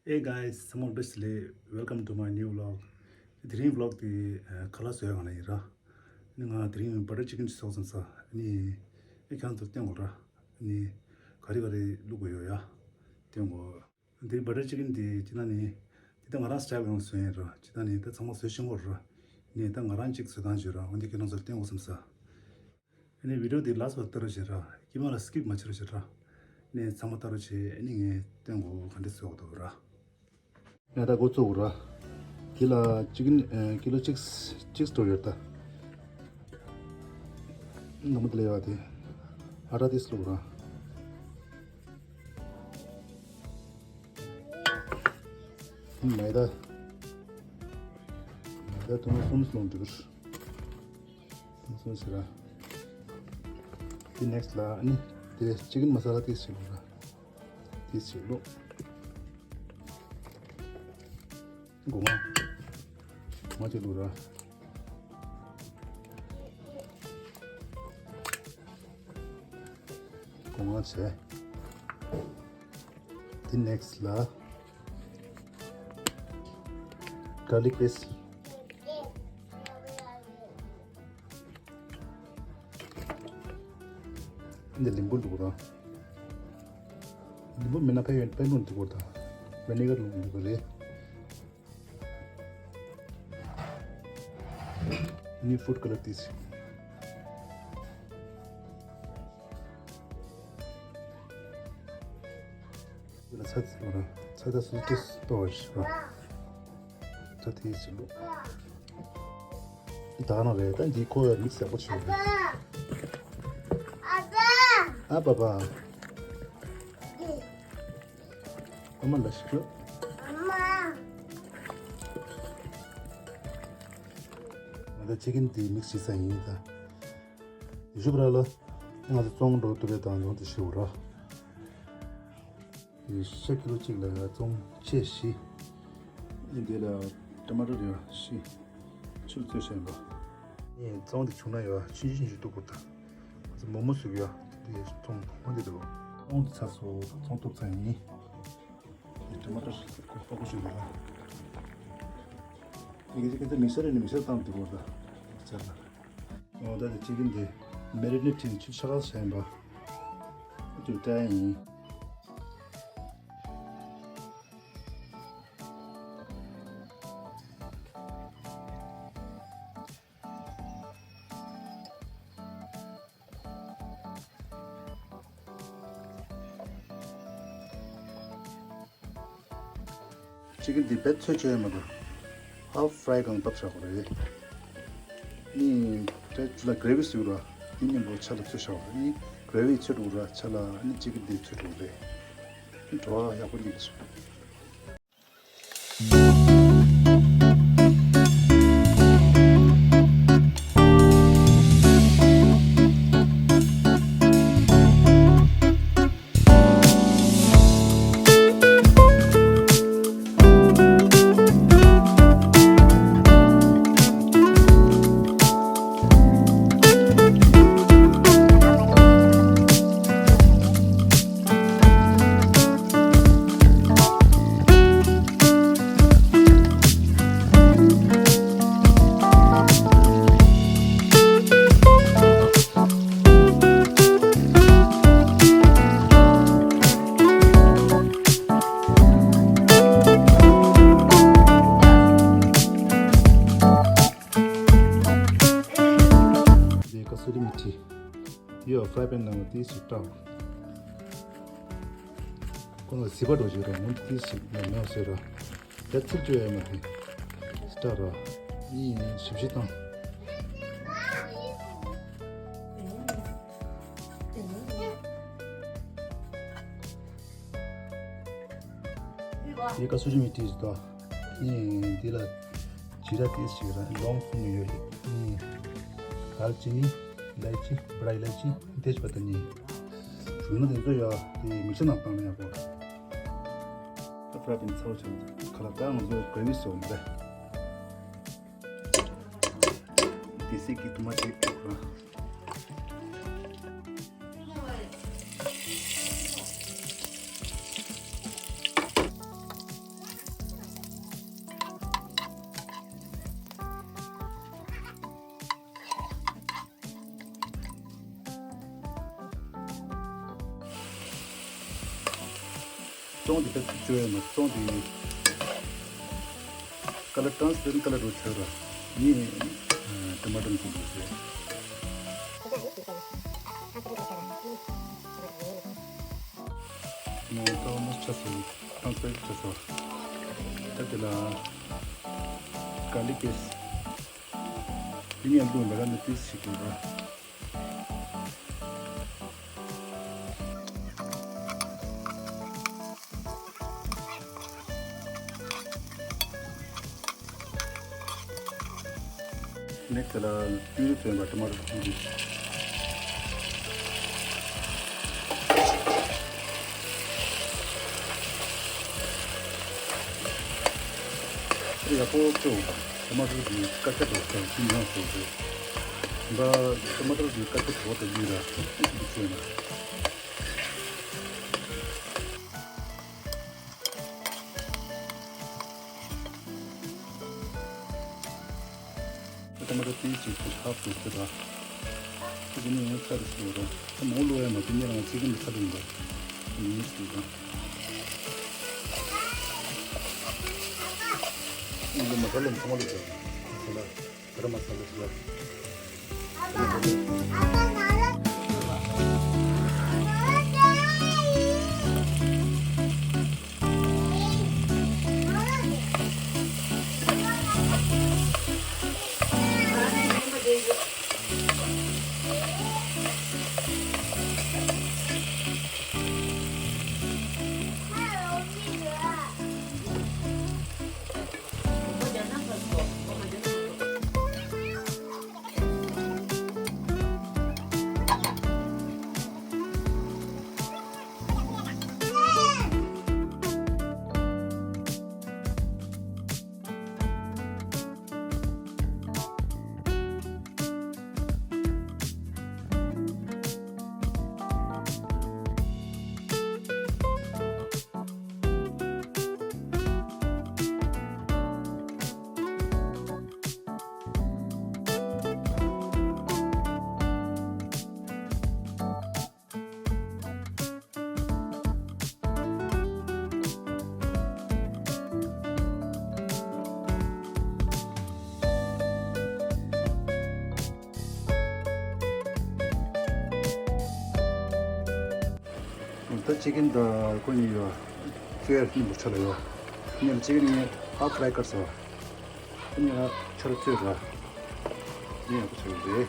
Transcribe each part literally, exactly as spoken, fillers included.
Hey guys, ཚང་མ་བཀྲ་ཤིས་བདེ་ལེགས། Welcome to my new vlog. དེ་རིང་vlog དེ་ཨ་ཁ་ལག་བཟོ་ཡག་ནང་ཡིན་ར། ཨ་ནི་ང་དེ་རིང་butter chicken ཅིག་བཟོ་བསམ་ས། ཨ་ནི་ཨེ་ཁྱེད་ཚོར་སྟོན་དགོས་ར། ཨ་ནི་ག་རེ་ག་རེ་བླུགས་དགོས་ཡོད་ཡ། སྟོན་དགོས། འདི་butter chicken འདི་ཅི་ན་ནི་འདི་ད་ང་རང་style གང་བཟོས་ཡིན་ར། ཅི་ན་ནི་ད་ཚང་མ་བཟོས་ཤེས་ཀྱི་ཡོད་ར། ནི་ད་ང་རང་གཅིག་བཟོ་སྟངས་བྱོས་ར། འོ་འདི་ཁྱེད་རང་ཚོར་སྟོན་དགོས་བསམ་ས། ཨ་ནི་video འདི་last བར་ལྟ་རོགས་བྱེད་ར། དཀྱིལ་མ་ལ་skip མ་བྱེད་རོགས་བྱེད་ར། ནི་ཚང་མ་ལྟ་རོགས་བྱེད། ཨ་ནི་ངས་སྟོན་དགོས་ག་འདྲ་བཟོ་དགོས་འདུག་ར། ཡ་ད་འགོ་བཙུགས་ར། དེ་ལ་chicken ཨ་ཀི་ལོ་གཅིག་གཅིག་སྟོར་ཡོད་ད། ནང་མ་དེ་ལ་ཡོད་དེ། ཨ་ཊ་དེ་བླུགས་ར། མེ་ད། མེ་ད་ཐུང་ངུ་གསུམ་སོང་འདུག་སོང་ཟེར་ར། དེ་next ལ་ཨ་ནི་དེ་chicken masala དེ་ཞིག་བླུགས་ར། དེ་ཞིག་བླུགས། སྒོ་ང་། སྒོ་ང་ཅིག་བླུགས་ར། སྒོ་ང་བྱས། དེ་next ལ་garlic paste། འདི་ལིམ་བུ་འདུག་ར། ལིམ་བུ་མེད་ན་ཕན་ཡོད། པད་ལུང་འདུག་ར། vinegar ལུང་འདུག་རེད། ནི་food colour དེ་ཞིག་ལ་ཚ་ཚ་ཚ་ཚ་སུ་ཏུ་སྟོར་ཞིག་ར། ཚ་དེ་ཞིག་ལུག་ད་ནང་རེད། ད་འདི་ཁོ་mix ཡག་པོ་བྱོས་རེད། ཨ་པ་པ། ཨ་མ་ལ་ཞིག་ལོ། ང་ད་chicken དེ་mix བྱེད་ས་ཡིན་ད། ཞུ་བ་ར་ལ། ང་ཚོ་བཙོང་འགྲོ་དུ་རེད་དང་ལོང་དུ་ཞུ་བ་ར། ཤ་ཀི་ལོ་གཅིག་ལ་ཡ་བཙོང་ཕྱེད་བཞི། ཨིན་དེ་ལ་tomato རེ་བཞི། ཆུ་བཙོས་བྱས་པ། ཨིན་བཙོང་དེ་བྱུང་ན་ཡ་ཆུང་ཆུང་ཆུང་ཆུང་གཏུབ་དགོས་ད། ང་ཚོ་མོག་མོག་བཟོ་གི་ཡ་དེ་བཙོང་ཁོང་དེ་འདུག་བཙོང་དེ་ཚར་སོང་། བཙོང་གཏུབ་ཚར་ཡིན། tomato ཁོ་ཁོ་ཞིག་འདུག་ཨ། ཡིན་གྱི་ཁྱེད་ཚོ་mixer ནས་mixer བཏང་དུས་སྐོར་ད་ཆར་ལ། འོ་ད་དེ་chicken དེ་marinate བྱས་ནས་ཆུ་ཆ་ག་ཟ་ཡིན་པ། ཨ་ཅུ་ཏྲ་ཡིན། chicken འདི་བེད་ཚོས་བཅོས་ཡོད་མ་གཏོགས། half fry གང་བཏབ་བཞག་པ་རེད། ནི་དེ་ཆུ་ལ་gravy བཟོས་ར། དེ་མཉམ་པོ་ཆ་ལ་ཚོས་བཞག་པ་རེད། ནི་gravy ཚོས་འགྲོ་ར་ཆ་ལ་ནི་chicken འདི་ཚོས་འགྲོ་རེད། ནི་བྲོ་བ་ཡག་པོ་འདི་རེད། འདི་ཀ་སུ་རི་མི་ཐི། འདི་ཡོ་fry pan ནང་དེ་ཞིག་བཏང་། ཁོ་ན་ཟི་པ་འགྲོ་ཞིག་ར་མུན་དེ་ཞིག་ནས་མེད་ཟེར་ར། དེ་ཚིག་བཅོས་ཡ་མ་དེ། སྟ་ར། ཨི་ཞིབ་ཞིབ་བཏང་། འདི་ཀ་སུ་རི་མི་ཐི་ཞིག་ཏོ། ཨི་འདི་ལ་ཇི་ར་ཏིས་ཞིག་ར་ལོང་སུ་མི་ཡོད་ལི། ཨི་དཱལ་ཅི་ནི་ལའི་ཅི་བྲའི་ལའི་ཅི་དེ་ཅི་པ་ཏ་ནི། ཞུ་ན་དེ་ཚོ་ཡ་དེ་མི་ཤ་ནང་བཏང་ན་ཡག་པོ། ད་ཕ་ར་པིན་ཚ་བོ་ཆགས་འདུག་ཁ་ལག་ད་ང་ཚོ་གོས་མི་སོང་རེད། དེ་སྲིད་ཀྱི་དུ་མ་ཅིག་ཐུག་ར། བཙོང་དེ་ད་ཚིག་བཅོས་ཡོད་མ་བཙོང་དེ་ཡིན། ཀ་ལར་ཊན་སི་པེ་རེན་ཊི་ཀ་ལར་རུ་ཆགས་ར་ནི་ཊ་མ་ཊར་འཛིན་དགོས་ཟེར། མོ་ཏོ་མོ་ཆ་སོ་ཊན་སི་པེ་རེན་ཊི་ཆ་སོ། ད་དེ་ལ་ག་ལི་ཀེ་སི་དེ་ངས་བླུགས་མེད་ལ་ནི་ཏིས་ཞིག་དགོས་ར། ནེག་སི་ལ་པུ་རི་བཙོས་པ་ཊ་མ་ཊར་པུ་རི། ཡག་པོ་བཙོས་དང་ཊ་མ་ཊར་གྱི་དཀར་ཆ་དང་ཀྱང་ཅི་ཡང་བཟོས་ཏེ། ད་ཊ་མ་ཊར་གྱི་དཀར་ཆ་གྲོགས་དང་ལུས་ལ་ཅི་ཞིག་བཙོས་ན། ཊ་མ་ཊར་ཏིས་ཅིག་ཧབ་ཏུ་ཁུར་ར། ཁུར་ནས་ཡང་ཚར་སོང་ར། ད་མོ་ལོ་ཡ་མ་དེ་ཉེ་རང་ཚིག་གི་མི་ཚར་ཡིན་པ། ཡིན་ཞུ་དང་། ཡིན་མ་ཚར་ལམ་ཚང་མ་ལོ་ཚར། ཚར་ལ། ག་ར་མ་ཚར་ལ་ཞུ་ལ། ད་ཅི་ཀིན་དང་ཁོ་གཉིས་ཡོད། ཙེ་ནི་འབུར་ཆ་ལ་ཡོད། ཉལ་ཅི་ཀིན་ནི་ཧབ་ཕ་རའི་ཀར་སོ། ཁོ་གཉིས་ཧ་ཆར་ཚོད་ར། ནི་ཡག་པོ་ཆགས་རེད།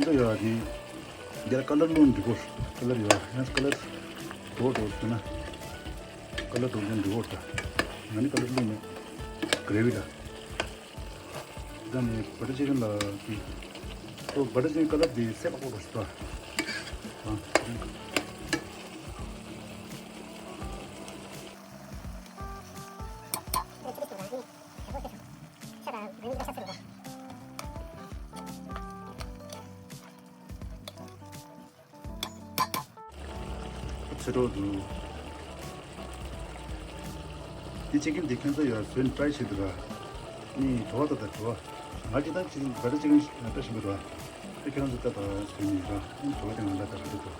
འདི་ཡོད་དེ། འདིར་ཀ་ལར་བླུགས་འདི་གོ། ཀ་ལར་ཡོད་ཡང་ཀ་ལར་འགྲོ་འགྲོ་ཟེར་ན། ཀ་ལར་འགྲོ་འདི་འདི་གོ་ད། ང་ནི་ཀ་ལར་བླུགས་མེད། གྷི་རེ་བི་ལ། ད་ནི་བ་ཊར་ཅི་ཀིན་ལ་དེ། ཨོ་བ་ཊར་ཅི་ཀིན་ཀ་ལར་དེ་སེ་པ་གོ་རོ་སི་ད། ཨ། ཚེ་རོགས་འདུག་འདི་ཅི་ཀིན་འདི་ཁྱོད་ཚོ་ཡོད་བཟོས་ནས་ཊ་རའི་བྱེད་འདུག་ར། ནི་དྲོ་བ་ད་ད་དྲོ་བ། ང་ཅི་ད་ཅི་བ་ད་ཅི་ཀིན་ལྟ་བཞིན་པ་ར། ཨེ་ཁྱོད་རང་ཚོ་ད་ད་བཟོས་ནས་ར། ཨེ་དྲོ་བ་དེ་ང་ལ་ད་ར་འདུག་ད།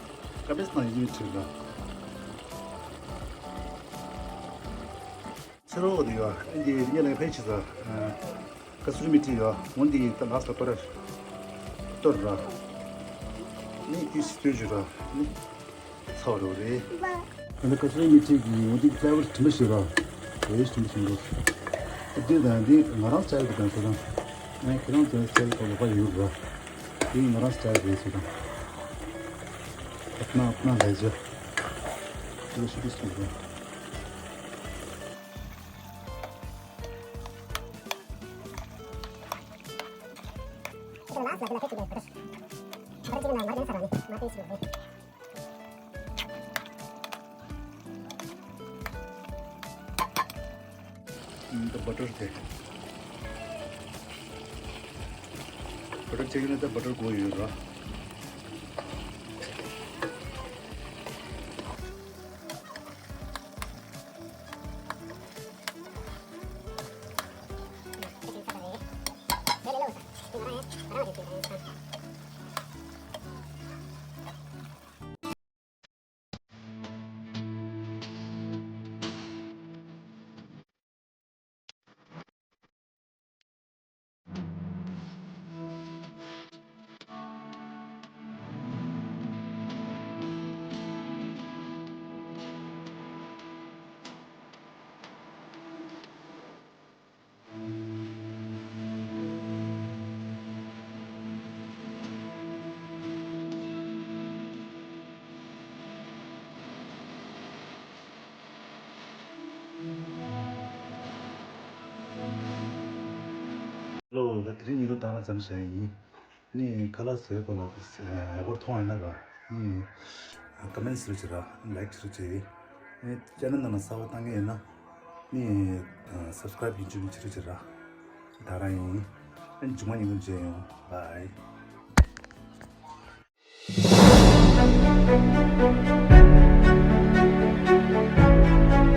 ཀ་པེས་ནང་ཡིན་ཁྲིད་ར། ཚེ་རོགས་འདི་ཡོད། འདི་ངས་ལ་ཕལ་ཆེ་ས། ཀ་སུ་རི་མི་ཊི་ཡོད། འོན་ཏེ་ད་ལགས་ལ་གཏོར་ར། གཏོར་ར། ནི་ཏིས་གཏོར་རྒྱུ་ར། ནི་ཚ་བ་རོ་རེད། ད་ནི་ཀ་སུ་རི་མི་ཊི་གི་འོན་ཏེ་ཕ་ལེ་བར་དྲི་མ་ཞིག་ར། རེད་དྲི་མ་ཞིག་འདུག་འདི་དང་འདི་ང་རང་སི་ཊའིལ་གི་དང་ཚོ་དང་། ང་ཁྱེད་རང་ཚོའི་སི་ཊའིལ་གི་ལོག་པ་ཡོད་ར། འདི་ང་རང་སི་ཊའིལ་རེད་ཚོ་དང་། अपना अपना है जो। ये शुरू से हो। ད་བ་ཊར་དེ། བ་ཊར་ཅི་ཀིན་ལ་ད་བ་ཊར་དགོས་ཡོད་ར། ལོ་ལ་དེ་རིང་ཉིན་རུ་དང་ལ་ཙམ་ཞིག་ཡིན། ནི་ཁ་ལག་བཟོས་པ་ལ་ཡག་པོ་མཐོང་ཡིན་ན་ག་ནི་ཀོ་མེན་སུ་ཅི་ར་ལའིག་སུ་ཅི། ནི་ཅེ་ནལ་ནང་ལ་གསར་པ་བཏང་གི་ཡིན་ན་ནི་སབ་སི་ཀ་རེབ་ཡིན་ཆུ་མི་ཅི་རུ་ཅི་ར། ད་རང་ཡིན། ཨན་ཇུ་མ་ཉིན་རུ་མཇལ་ཡོང་། བའི།